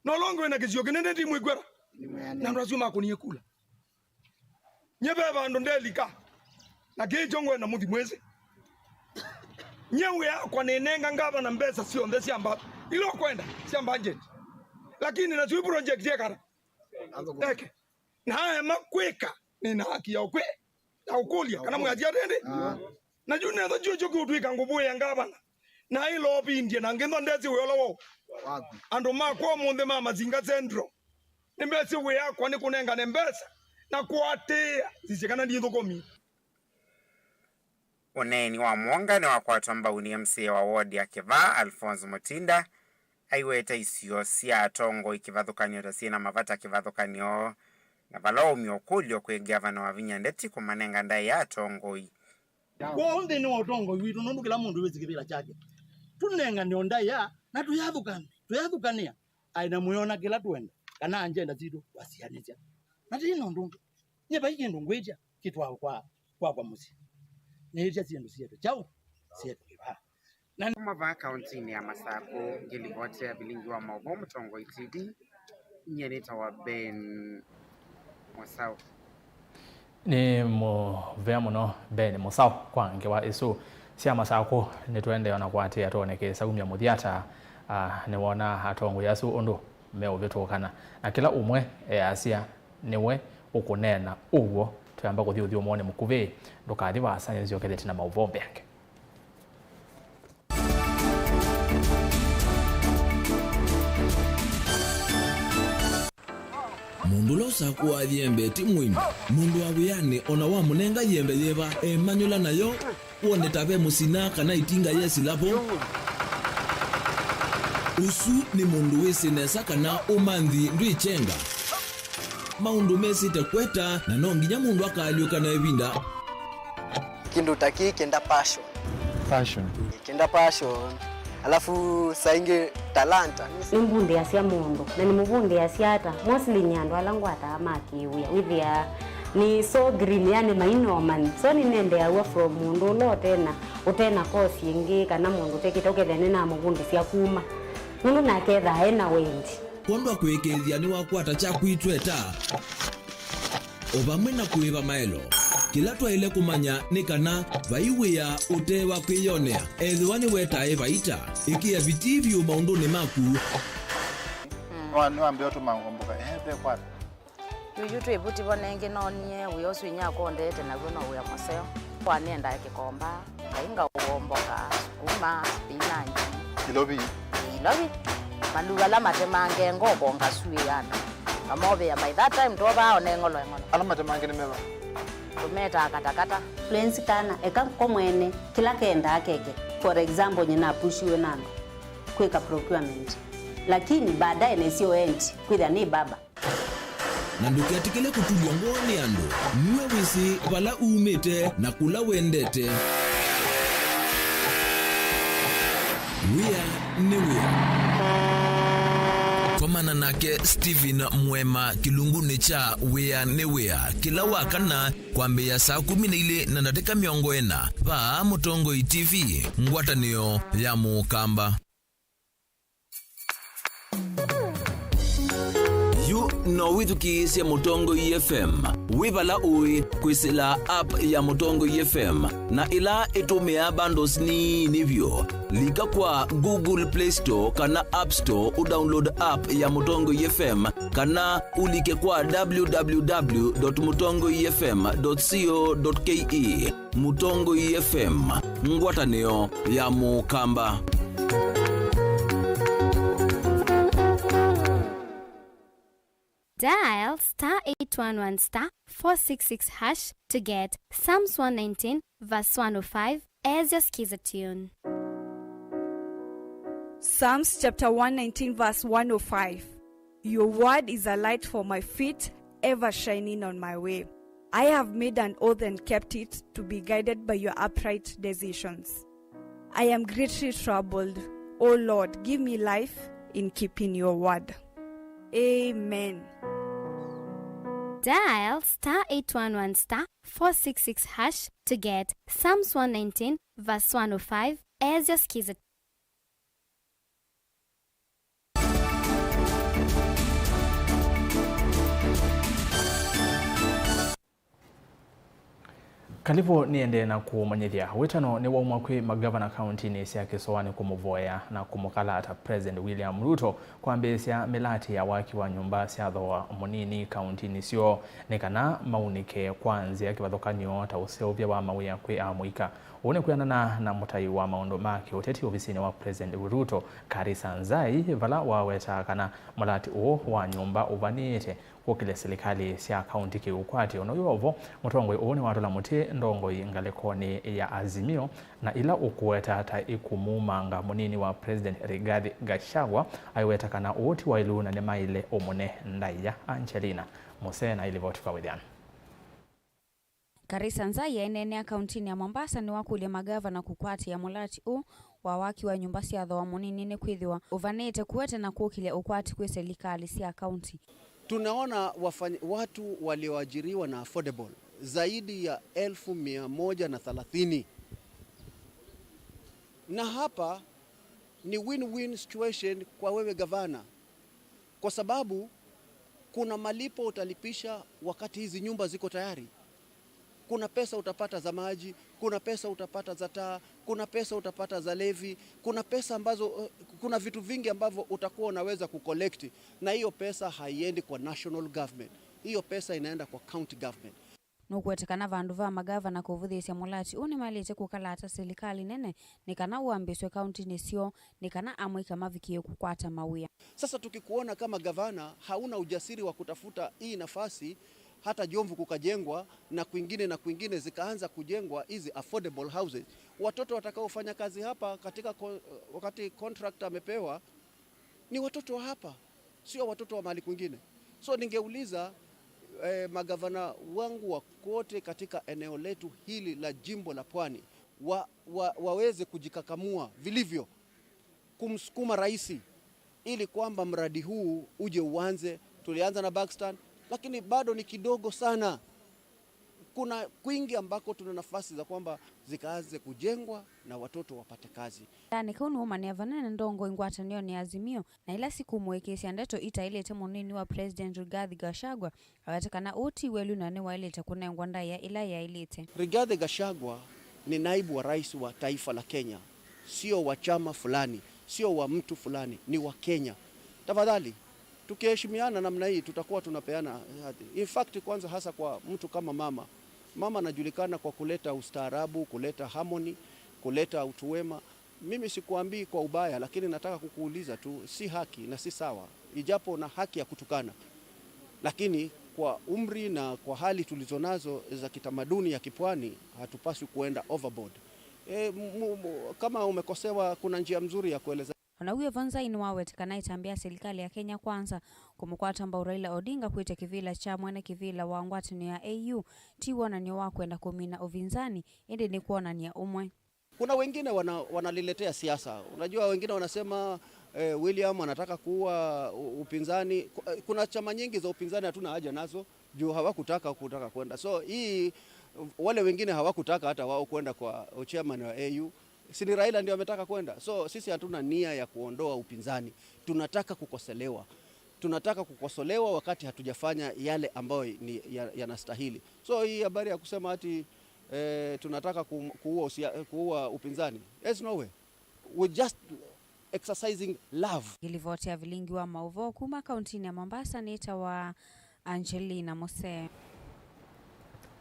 No longo wĩna kĩsio kĩnene timwĩkweta. Na andũ asu makũnie kula. Nyie ve vandũ ndelika. Na kĩĩ kyo ngwenda mũthi mwĩsĩ. Nyie wĩa wakwa nĩnenga ngavana mbesa syonthe sya mba-, ila ũkwenda, sya budget. Lakini na sui project ekara. Eke. Na aema kwĩka, nĩ na haki ya ũkwĩ-, ya ũkũlya kana mwĩasya atĩndĩ. Na yu netha kyũkyo kĩũtwĩka ngũvũĩa ngavana, na ĩlovindye na ngĩnthwa ndesĩ wĩa ũla woo. Andũ makwa ũmũnthĩ ma Masinga Central nĩmesĩ wĩa wakwa nĩ kũnengane mbesa na kũatĩĩa sisye kana ndithũkũmi. Ũneeni wa Mwonga nĩwakwatwa mbau nĩ M C A wa ward ya Kĩvaa, Alphonse Mutinda, aiweta isio sya atongoi kĩvathũkany'o ta syĩ na mavata kĩvathũkany'o, na vala waumya ũkũlyo kwĩ ngavana Wavinya Ndeti kũmanenga ndaĩa atongoi. Kwoou nthĩnĩ wa ũtongoi witũ, nũndũ kĩla mũndũ wĩsĩ kĩvĩla kyake, tũnengane o ndaĩa na tũyathũkana, tũyathũkanĩa, aĩ na mwĩona kĩla tũenda, kana anjenda sitũ twasianĩsya. Na tĩi na ũndũ ũngĩ. Nyie vai kĩndũ ngwĩtya kĩtwawe kwa, kwakwa mũsyĩ. Nĩĩtya syĩndũ syetu kyaũ? Syetu kĩvaa. Na kuma vaa kauntinĩ ya Masakũ, ngĩlivotia vilingi wa maũvoo Mũtongoi T V, nyie nĩtawa Ben Mũsaũ. Nĩ mũvea mũno Ben Mũsaũ kwa ngewa ĩsu sya Masakũ. Nĩtũendee ona kũatĩĩa twone kĩsaumya mũthya ata, ah, nĩwona atongoi asu ũndũ meũvĩtũkana. Na kĩla ũmwe easya, nĩwe ũkũneena ũw'o, twĩamba kũthi ũthyũmũonĩ mũkuvĩ. Ndũkathi vaasa, nĩnzyokethete na maũvoo mbeange. Mũndũ ũla ũsakũaa yembe ti mũini. Mũndũ wa wĩanĩ o na wamũnenga yembe yĩva, emanyũla nayo, wone ta ve mũsina kana itinga yesila vo. Ũsu nĩ mũndũ wĩsĩ nesa kana ũmanthi ndwĩ kyenga. Maũndũ mesĩte kweta, na no nginya mũndũ akaalyũka na ĩvinda. Kĩndũ ta kĩĩ kĩenda passion. Passion. Kĩenda passion. Alafu saa ingĩ talanta. Nĩmbundĩasya mũndũ, na nĩmũvundĩasya ata? Mostly nĩ andũ ala ngwataa ma kĩwĩa. Wĩthĩaa nĩ so green, yani mainomani. So nĩnendeeaw'a from mũndũ ũla ũtena, ũtena course ĩngĩ, kana mũndũ ũtekĩte, ũkethĩa nĩnamũvundĩsya kuma. Nũndũ nake ethaa ena wendi. Kwondũ wa kũĩkĩĩthya nĩwakwata kyaku itweta, o vamwe na kũĩva maelo. Kĩla twaĩle kũmanya nĩ kana vai wĩa ũte wa kwĩyonea, ethĩwa nĩwetae vaita, ĩkĩa vitii vyũ maũndũnĩ maku. Nĩwa-, nĩwambĩĩa ũtũma ngomboka, ehe, ve kwata. Yuyu twĩ vuti vo nengĩ noonie wĩa ũsu inyakwa ũndeete naw'o no wĩa mũseo. Kwa nĩendaa kĩkomba, kainga ũomboka, sukuma, spinach. Ilovi. Ilovi. Maluvu ala matemange ngoko ngasuĩana. Ngamovea by that time twovaa one ng'olo eng'olo. Ala matemange nĩ meva? Tũmetaa katakata. Fluency kana eka ko mwene kĩla kendaa keke. For example, nyina apushiwe na andũ kwĩka procurement. Lakini baadaye nĩsyo endi kwĩthĩa nĩ baba. Na ndũketĩkĩle kũtulw'a ngoo nĩ andũ. Nue wĩsĩ vala umĩte na kũla wendete. Wĩa nĩ wĩa. Komana nake Stephen Mwema kĩlungunĩ kya Wĩa nĩ Wĩa kĩla wa kana kwambĩĩa saa kũmi na ilĩ na ndatĩka mĩongo ĩna vaa Mũtongoi T V, ngwatanĩo ya Mũkamba. Yu no wĩthukĩĩsye Mũtongoi F M wĩ vala ũĩ kwĩsĩla app ya Mũtongoi F M, na ĩla ĩtũmĩaa bundles nini vyũ. Lika kwa Google Play Store kana App Store ũdownload app ya Mũtongoi F M, kana ũlike kwa w w w dot mutongoi f m dot co dot k e. Mũtongoi F M, ngwatanĩo ya Mũkamba. Dial star eight one one star four six six hash to get Psalms one nineteen verse one oh five as your skiza tune. Psalms chapter one nineteen verse one oh five. Your word is a light for my feet, ever shining on my way. I have made an oath and kept it, to be guided by your upright decisions. I am greatly troubled. O Lord, give me life in keeping your word. Amen. Dial star eight one one star four six six hash to get Psalms one nineteen verse one oh five as your skiza. Kalivũ nĩendee na kũmanyĩthya wĩtano nĩwaumwa kwĩ magavana kauntinĩ sya Kĩsũanĩ kũmũvoya na kũmũkalata President William Ruto kwambĩĩsya mĩlatĩ ya waki wa nyũmba sya thooa mũnini kauntinĩ syoo nĩ kana maunĩke kwa nzĩa kĩvathũkany'o ta ũseũvya wa mawĩa kwĩ amũika. Ũu nĩ kwĩanana na mũtai wa maũndũ ma kĩũteti ovisinĩ wa President Ruto, Karisa Nzai, vala wawetaa kana mũlatĩ ũũ wa nyũmba ũvanĩĩte kũkĩlya silikalĩ sya kaunti kĩũkwatyo. Na ũyũ o vo, mũtongoi ũũ nĩwatũla mũtĩ ndongoi ngalĩkonĩ ya Azimio, na ila ũkũweta ta ikũmumanga mũnini wa President Rigathi Gachagua, aiweta kana ũũ ti waĩlu na nĩmaĩle ũmũne ndaĩa. Angelina Musee na ilivoti kwa wĩthĩano. Karisa Nzai aineenea kauntinĩ ya Mombasa nĩwakũlya magavana kũkwatĩĩa mũlatĩ ũũ wa waki wa nyũmba sya thooa mũnini nĩkwĩthĩwa ũvanĩte kũete na kũkĩlya ũkwati kwĩ silikalĩ sya kaunti. Tunaona wafanya-, watu walioajiriwa na affordable zaidi ya elfu mia moja na thelathini. Na hapa ni win-win situation kwa wewe gavana, kwa sababu kuna malipo utalipisha wakati hizi nyumba ziko tayari. Kuna pesa utapata za maji, kuna pesa utapata za taa, kuna pesa utapata za levy, kuna pesa ambazo, eh, kuna vitu vingi ambavyo utakuwa unaweza kucollect, na hiyo pesa haiendi kwa national government. Hiyo pesa inaenda kwa county government. Nũkũweta kana vandũ va magavana kũvũthĩĩsya mũlatĩ ũũ nĩmaĩlĩte kũkalata silikalĩ nene nĩ kana ũambĩĩsw'e kauntinĩ syoo nĩ kana amũika mavikĩe kũkwata mawĩa. Sasa tukikuona kama gavana hauna ujasiri wa kutafuta hii nafasi, hata Jomvu kukajengwa na kwingine na kwingine zikaanza kujengwa hizi affordable houses. Watoto watakaofanya kazi hapa katika ko-, wakati contractor amepewa, ni watoto wa hapa, sio watoto wa mahali kwingine. So ningeuliza, Eh, magavana wangu wa kote katika eneo letu hili la jimbo la Pwani wa, wa, waweze kujikakamua vilivyo kumsukuma rais ili kwamba mradi huu uje uanze. Tulianza na Buxton, lakini bado ni kidogo sana. Kuna kwingi ambako tuna nafasi za kwamba zikaanze kujengwa na watoto wapate kazi. Ndani kau nĩwũmanĩa vanene ndongoi ngwatanĩonĩ ya Azimio na ila sikũmũĩkĩĩsya ndeto itaĩlĩte mũnini wa President Rigathi Gachagua awete kana ũũ ti welu na nĩwaĩlĩte kũnengwa ndaĩa ĩla yaĩlĩte. Rigathi Gachagua ni naibu wa rais wa taifa la Kenya, sio wa chama fulani, sio wa mtu fulani, ni wa Kenya. Tafadhali, tukiheshimiana namna hii, tutakuwa tunapeana hadhi. In fact, kwanza hasa kwa mtu kama mama, mama anajulikana kwa kuleta ustaarabu, kuleta harmony, kuleta utu wema. Mimi sikuambii kwa ubaya, lakini nataka kukuuliza tu, si haki na si sawa, ijapo na haki ya kutukana, lakini kwa umri na kwa hali tulizonazo za kitamaduni ya kipwani, hatupaswi kuenda overboard. E, mu, mu, kama umekosewa, kuna njia mzuri ya kueleza. Ona wĩ vo, Nzai nĩwawete kana ĩtambya ya silikalĩ ya Kenya Kwanza kũmũkwata mbau Raila Odinga kwĩtya kĩvĩla kya mwene kĩvĩla wa ngwatanĩo ya A U ti wonany'o wa kwenda kũmina ũvinzani, ĩndĩ nĩ kwonany'a ũmwe. Kuna wengine wana, wanaliletea siasa. Unajua, wengine wanasema eh, William anataka kuua u- upinzani. Ku- eh, Kuna chama nyingi za upinzani hatuna haja nazo juu hawakutaka kutaka kwenda. So hii, wale wengine hawakutaka hata wao kwenda kwa uchairman wa A U. Si ni Raila ndio ametaka kwenda? So sisi hatuna nia ya kuondoa upinzani. Tunataka kukosolewa. Tunataka kukosolewa wakati hatujafanya yale ambayo ni, ya, yanastahili. So hii habari ya kusema ati eh, tunataka ku, kuua, usia, kuua upinzani, there's no way. We're just exercising love. Ngilivoti ya vilingi wa maũvoo kuma kauntinĩ ya Mombasa nĩtawa Angelina Mose.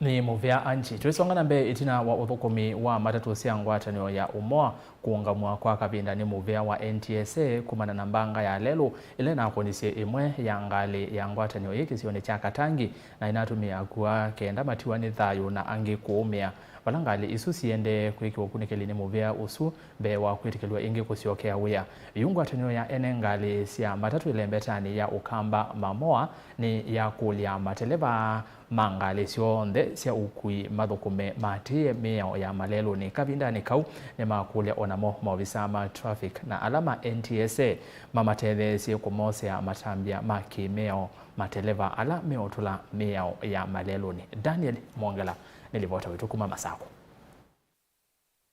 Nĩ mũvea Angie. Twĩsonga na mbee, ĩtina wa ũthũkũmi wa matatũ sya ngwatanĩo ya Umoa kũũngamw'a kwa kavinda nĩ mũvea wa N T S A kumana na mbanga ya lelũ ĩla ĩnakũnisye ĩmwe ya ngalĩ ya ngwatanĩo ĩĩ kĩsionĩ kya Katangi, na ĩnatũmĩa akua kenda matiwa nĩ thayũ na angĩ kũũmĩa. Vala ngalĩ isu siendee kwĩkĩwa ũkunĩkĩli nĩ mũvea ũsu mbee wa kwĩtĩkĩlw'a ĩngĩ kũsyokea wĩa. Yu ngwatanĩo ya ene ngalĩ sya matatũ ĩlembetanĩ ya Ũkamba Mamoa nĩ yakũlya mateleva ma ngalĩ syonthe sya ũkui mathũkũme maatĩĩe mĩao ya malelũnĩ. Kavindanĩ kau, nĩmakũlya o namo maovisaa ma traffic na ala ma N T S A mamatetheesye kũmosea matambya ma kĩ-mĩao mateleva ala meũtũla mĩao ya malelũnĩ. Daniel Mwongela nĩ livota witũ kuma Masakũ.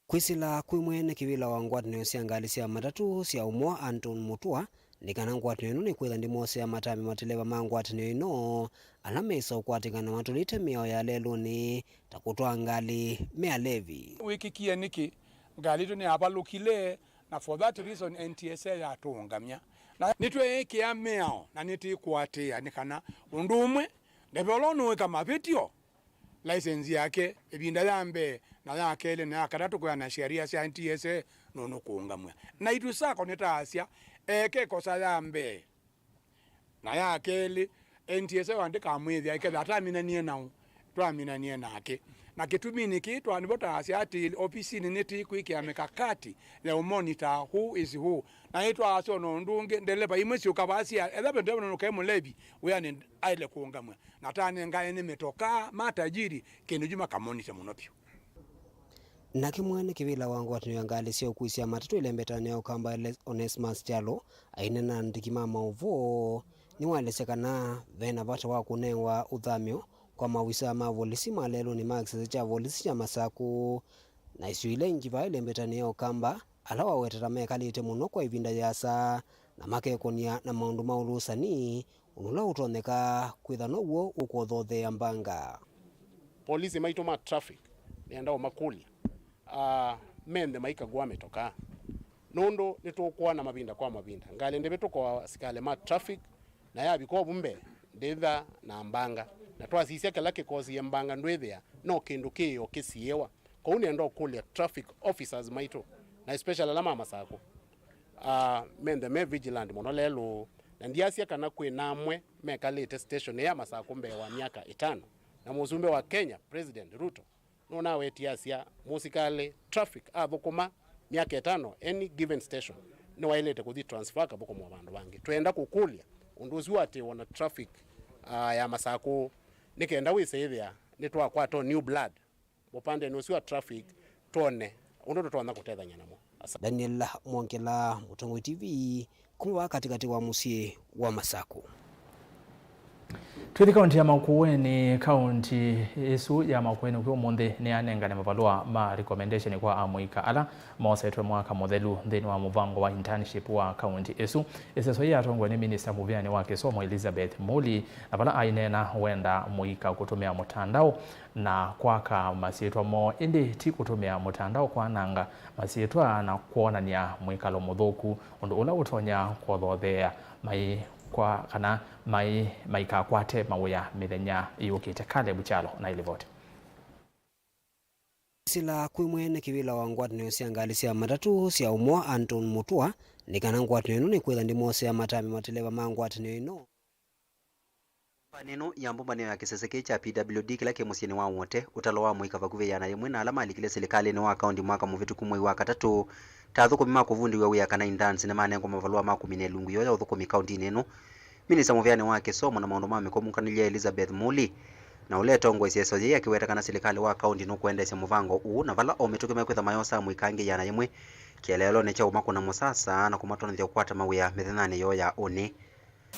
Kwĩsĩla kwĩ mwene kĩvĩla wa ngwatanĩo sya ngalĩ sya matatũ sya Umoa, Anton Mutua, nĩ kana ngwatanĩo ĩno nĩkwĩtha ndĩmosea matambya mateleva ma ngwatanĩo ĩno ala mesa ũkwatĩkana matũlĩte mĩao ya lelũnĩ, ta kũtwaa ngalĩ me alevi. Wĩkĩkie nĩkĩ? Ngalĩ itũ nĩyavalũkile, na for that reason N T S A yatũũngamya. Na nĩtweekĩa mĩao na nĩtĩkũatĩĩa nĩ kana ũndũ ũmwe, ndeve ũla ũnũĩka mavĩtyo, license yake ĩvinda ya mbee na ya kelĩ na ya katatũ kwĩana na sheria sya N T S A nũnũkũũngamw'a. Naitũ sako nĩtaasya eke ĩkosa ya mbee na ya kelĩ, N T S A ndĩkamwĩthĩa, ĩkethĩa ataminanie naũ, twaminanie nake. Na kĩtuminĩ kĩĩ twa nĩvo taasya atĩĩ, ofisinĩ nĩtĩkwĩkĩa mikakati ya ũmonitor who is who. Na nĩtwaasya ona ũndũ ũngĩ, ndeleva imwe syũka vaa sia, ethĩwa ndeleva nũkae mũlevi wĩanĩ aĩle kũũngamw'a. Na tanengae nĩ mĩtokaa ma tajiri kĩndũ kyu makamonite mũno vyũ. Nake mwene kĩvĩla wa ngwatanĩo ya ngalĩ sya ũkui sya matatũ ĩlembetanĩ ya Ũkamba, Ele- Onesmus Kyalo, aineena na andĩki ma maũvoo, nĩwaelesya kana ve na vata wa kũnengwa ũthamyo kwa maovisaa ma volisi ma lelũnĩ ma kĩsese kya volisi kya Masakũ na isio ila ingĩ vaa ĩlembetanĩ ya Ũkamba, ala waweteta mekalĩte mũno kwa ĩvinda yĩasa na makekũnia na maũndũ ma ũlũsani, ũndũ ũla ũtonyeka kwĩtha now'o ũkũthootheea mbanga. Polisi maitũ ma traffic nĩenda ũmakũlya, ah, menthe maikagũa mĩtokaa, nũndũ nĩtũkwona mavinda kwa mavinda ngalĩ ndĩvĩtũka asikalĩ ma traffic, na yavika ũvu mbee ndĩtha na mbanga, na twasisya kĩla kĩkosie mbanga ndwĩthĩa no kĩndũ kĩĩ o kĩsiĩwa. Kwoou nĩenda ũkũlya traffic officers maitũ, na especially ala ma Masakũ, ah, menthe me vigilant mũno lelũ, na ndiasya kana kwĩ na amwe mekalĩte station ya Masakũ mbee wa myaka ĩtano, na mũsumbĩ wa Kenya, President Ruto, nũnawetie asya mũsikalĩ traffic athũkũma myaka ĩtano any given station, nĩwaĩlĩte kũthi transfer akathũkũmwa vandũ vangĩ. Twenda kũkũlya ũndũ ũsu watĩĩwa na traffic, ah, ya Masakũ Nĩ kenda wĩsĩ ĩthĩa nĩtwakwata new blood mũpandenĩ ũsu wa traffic, twone ũndũ tũtonya kũtethany'a namo. Asa- Daniel Mwongela, Mũtongoi T V, kuma vaa katĩkatĩ wa mũsyĩ wa Masaku. Twĩthi kaunti ya Makueni, kaunti ĩsu ya Makueni kwĩ ũmũnthĩ nĩyanengane mavalũa ma recommendation kwa amũika ala moosetwe mwaka mũthelu nthĩnĩ wa mũvango wa internship wa kaunti ĩsu. Ĩseso yĩĩ yatongoe nĩ minista mũvĩanĩ wa kĩsomo Elizabeth Muli, na vala aineena wenda mũika kũtũmĩa mũtandao na kwaka masyĩtwa moo, ĩndĩ ti kũtũmĩa mũtandao kwananga masyĩtwa na kwonany'a mwĩkalo mũthũku, ũndũ ũla ũtonya kũthotheea mai kwa kana mai maikakwate mawĩa mĩthenya yũkĩte. Caleb Kyalo na ĩlivoti. Sila kwĩ mwene kĩvĩla wa ngwatanĩo sya ngalĩ sya matatũ sya Ũmwe, Anton Mutua, nĩ kana ngwatanĩo ĩno nĩkwĩtha ndĩmosea matambya mateleva ma ngwatanĩo ĩno. Mbanĩ ĩno ya mbũmbanĩo ya kĩsese kĩĩ kya P W D kĩla kĩ mũsyĩnĩ wa Wote, ũtalo wa mũika vakuvĩ ĩana yĩmwe na ala malikile silikalĩnĩ wa kaũnti mwaka mũvĩtũku mwei wa katatũ, ta athũkũmi ma kũvundĩw'a wĩa kana interns nĩmanengwa mavalũa ma kũmina ĩlungu yoo ya ũthũkũmi kaũntinĩ ĩno. Minista mũvĩanĩ wa kĩsomo na maũndũ ma mĩkũmũkanĩlye Elizabeth Muli, na ũla etongoesya ĩseso yĩĩ, akĩweta kana silikalĩ wa kaũnti nũkũendeesya mũvango ũũ, na vala o mĩtũkĩ mekwĩtha mayosaa mũika angĩ ĩana yĩmwe kĩeleelonĩ kya ũmakũna mũsasa na kũmatonyethya kũkwata mawĩa mĩthenyanĩ yoo ya ũnĩ.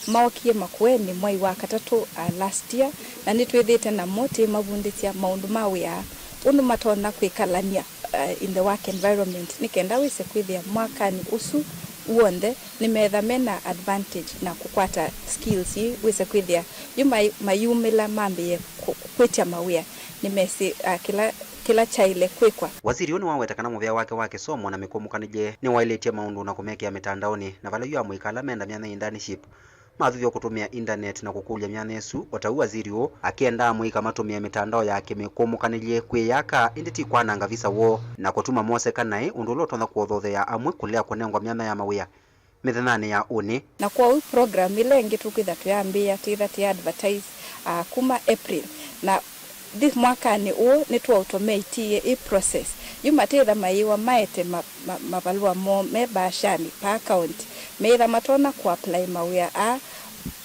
Mookie Makueni mwai wa katatũ, uh, last year, na nĩtwĩthĩĩte namo tũimavundĩsya maũndũ ma wĩa, ũndũ matonya kwĩkalany'a, uh, in the work environment, nĩ kenda wĩse kwĩthĩa mwakanĩ ũsu w'onthe nĩmeetha me na advantage na kũkwata skills ii, wĩse kwĩthĩa yu mai-, mayumĩla mambĩĩe kũ-, kwĩtya mawĩa, nĩmesĩ, uh, kĩla, kĩla kyaĩle kwĩkwa. Waziri ũũ nĩwaweta kana mũvĩa wake wa kĩsomo na mĩkũmũkanĩlye nĩwaĩlĩtye maũndũ na kũmekĩa mĩtandaonĩ, na vala yu amũika ala menda myanya ya internship mathuthw'a kũtũmĩa intaneti na kũkũlya myanya ĩsu, o ta ũu waziri ũũ akĩenda amũika matũmĩe mĩtandao ya kĩmĩkũmũkanĩlye kwĩyaka, ĩndĩ ti kwananga visa woo na kũtuma moseka naĩ, ũndũ ũla ũtonya kũothothea amwe kũlea kũnengwa myanya ya mawĩa mĩthenyanĩ ya ũnĩ. Na kwoou program ĩla ĩngĩ tũkwĩtha tũyambĩĩa twĩtha tũya advertise, ah, kuma April, na thi mwakanĩ ũũ nĩtwaũtomeitie ĩ process. Yu matĩtha mayĩwa maete ma-, ma-, mavalũa moo me mbaashanĩ pa akaunti, meĩtha matonya kũapply mawĩa aa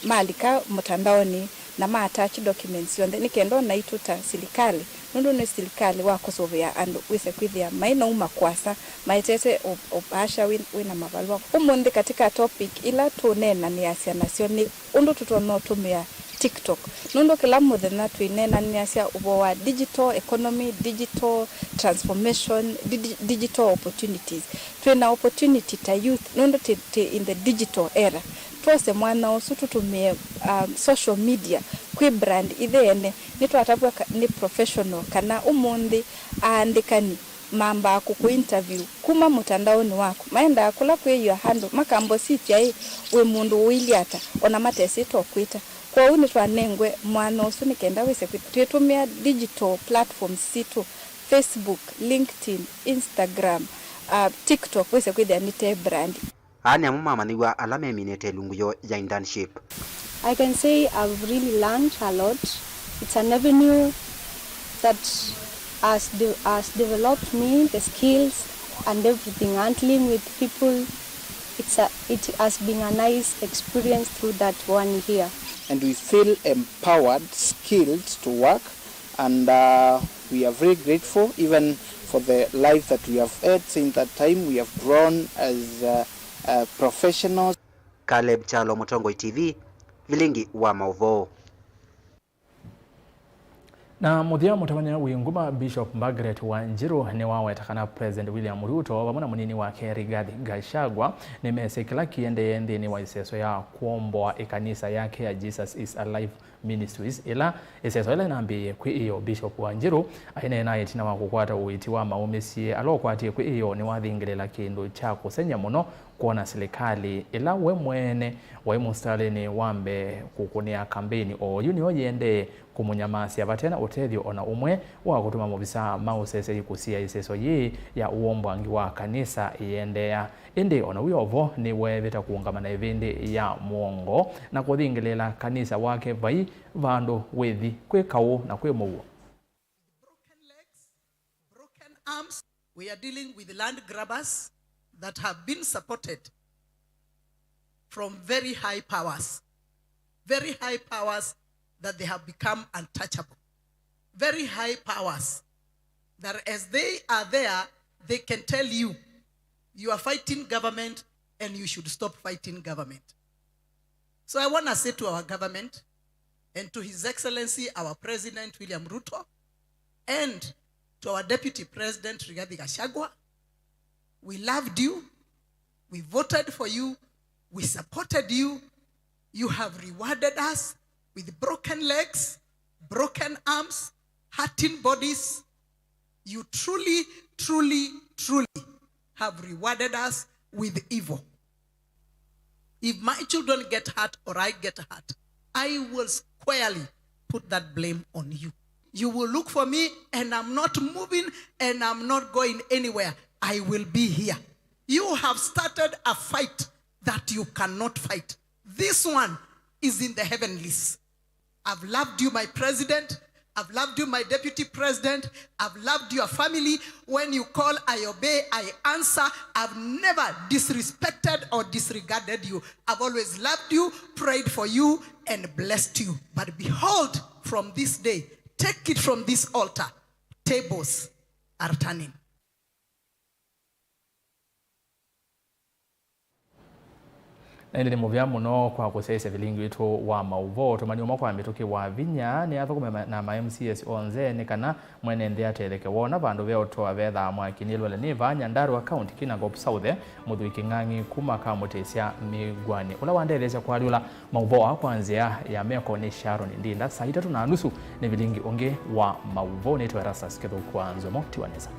malika mũtandaonĩ na ma attach documents syonthe, nĩ kenda o naitũ ta silikalĩ, nũndũ nĩ silikalĩ wa kũsũvĩa andũ, wĩse kwĩthĩa mai na uma kũasa maetete ũ-, ũmbaasha wĩ, wĩ na mavalũa. Ũmũnthĩ katĩ ka topic ila tũneenanĩasya nasyo nĩ ũndũ tũtonya ũtũmĩa TikTok, nũndũ kĩla mũthenya twĩneenanĩasya ũvoo wa digital economy, digital transformation, digi-, digital opportunities. Twĩ na opportunity ta youth, nũndũ tĩ, tĩ in the digital era. Twose mwanya ũsu tũtũmĩe, um, social media kwĩ brand ithe ene. Nĩtwatavw'a ka-, nĩ professional kana ũmũnthĩ aandĩkani mambaa kũkũ interview kuma mũtandaonĩ waku. Maendaa kũla kwĩ your handle, makambosithya ĩ wĩ mũndũ ũilyĩ ata, ona matesĩte ũkwĩta. Kwoou nĩtwanengwe mwanya ũsu nĩ kenda wĩse kwĩ-, twĩtũmĩa digital platforms sitũ, Facebook, LinkedIn, Instagram, uh, TikTok, wĩse kwĩthĩa nĩ te brand. Aa nĩ amwe ma amanyĩw'a ala meminĩte ĩlungu yoo ya internship. I can say I've really learned a lot. It's an avenue that has de-, has developed me, the skills and everything, handling with people. It's a, it has been a nice experience through that one year. And we feel empowered, skilled to work, and, uh, we are very grateful even for the life that we have had since that time. We have grown as, uh, uh, professionals. Caleb Kyalo, Mũtongoi T V, vilingi wa maũvoo. Na mũthya, mũtavany'a wĩ nguma Bishop Margaret Wanjiru nĩwaweta kana President William Ruto vamwe na mũnini wake Rigathi Gachagua nĩmesĩ kĩla kĩendee nthĩnĩ wa ĩseso ya kũomboa ĩkanisa yake ya Jesus is Alive Ministries, ĩla ĩseso ĩla ĩnambĩĩe kwĩ ĩyo. Bishop Wanjiru aineena ĩtina wa kũkwata ũiiti wa maũmĩsye ala ũkwatie kwĩ ĩyo nĩwathingĩlĩla kĩndũ kya kũsengy'a mũno kwona silikalĩ ĩla we mwene waĩ mũsitalĩnĩ wa mbee kũkũnĩa kambeini oyu nĩyo yĩendee kũmũnyamasya vate na ũtethyo o na ũmwe wa kũtuma maovisaa ma ũseseĩ kũsiĩĩa ĩseso yĩĩ ya ũombwangi wa kanisa ĩendeea. Ĩndĩ o na wĩ o vo, nĩweevĩta kũũngama na ĩvĩndĩ ya mũongo na kũthingĩlĩĩla kanisa wake vai vandũ wĩthi kwĩ kaũ na kwĩ mũuo. Broken legs, broken arms. We are dealing with land grabbers that have been supported from very high powers. Very high powers that they have become untouchable. Very high powers that as they are there, they can tell you, "You are fighting government and you should stop fighting government." So I want to say to our government and to His Excellency, our President William Ruto, and to our Deputy President Rigathi Gachagua, we loved you, we voted for you, we supported you. You have rewarded us with broken legs, broken arms, hurting bodies. You truly, truly, truly have rewarded us with evil. If my children get hurt or I get hurt, I will squarely put that blame on you. You will look for me and I'm not moving and I'm not going anywhere. I will be here. You have started a fight that you cannot fight. This one is in the heavenlies. I've loved you, my president. I've loved you, my deputy president. I've loved your family. When you call, I obey, I answer. I've never disrespected or disregarded you. I've always loved you, prayed for you, and blessed you. But behold, from this day, take it from this altar, tables are turning. Na ĩndĩ nĩ mũvea mũno kwa kũsyaĩĩsya vilingi witũ wa maũvoo. Tũmanyĩo mwa kwa mĩtũkĩ wa vinya nĩ athũkũme ma- na ma M C As onthe nĩ kana mwene nthĩ atetheke. Wona vandũ ve ũtoa vethaa mwaki nĩ lwele nĩ vaa Nyandarua County, Kinangop South, Mũthũi Kĩng'ang'i kuma Kamũtĩsya Mĩgwani, ũla wandetheesya kwalyũla maũvoo aa kwa nzĩa ya meko nĩ Sharon Ndinda. Saa itatũ na nusu nĩ vilingi ũngĩ wa maũvoo. Nĩtwe Erastus Kĩthũku wa Nzomo. Tiwa nesa.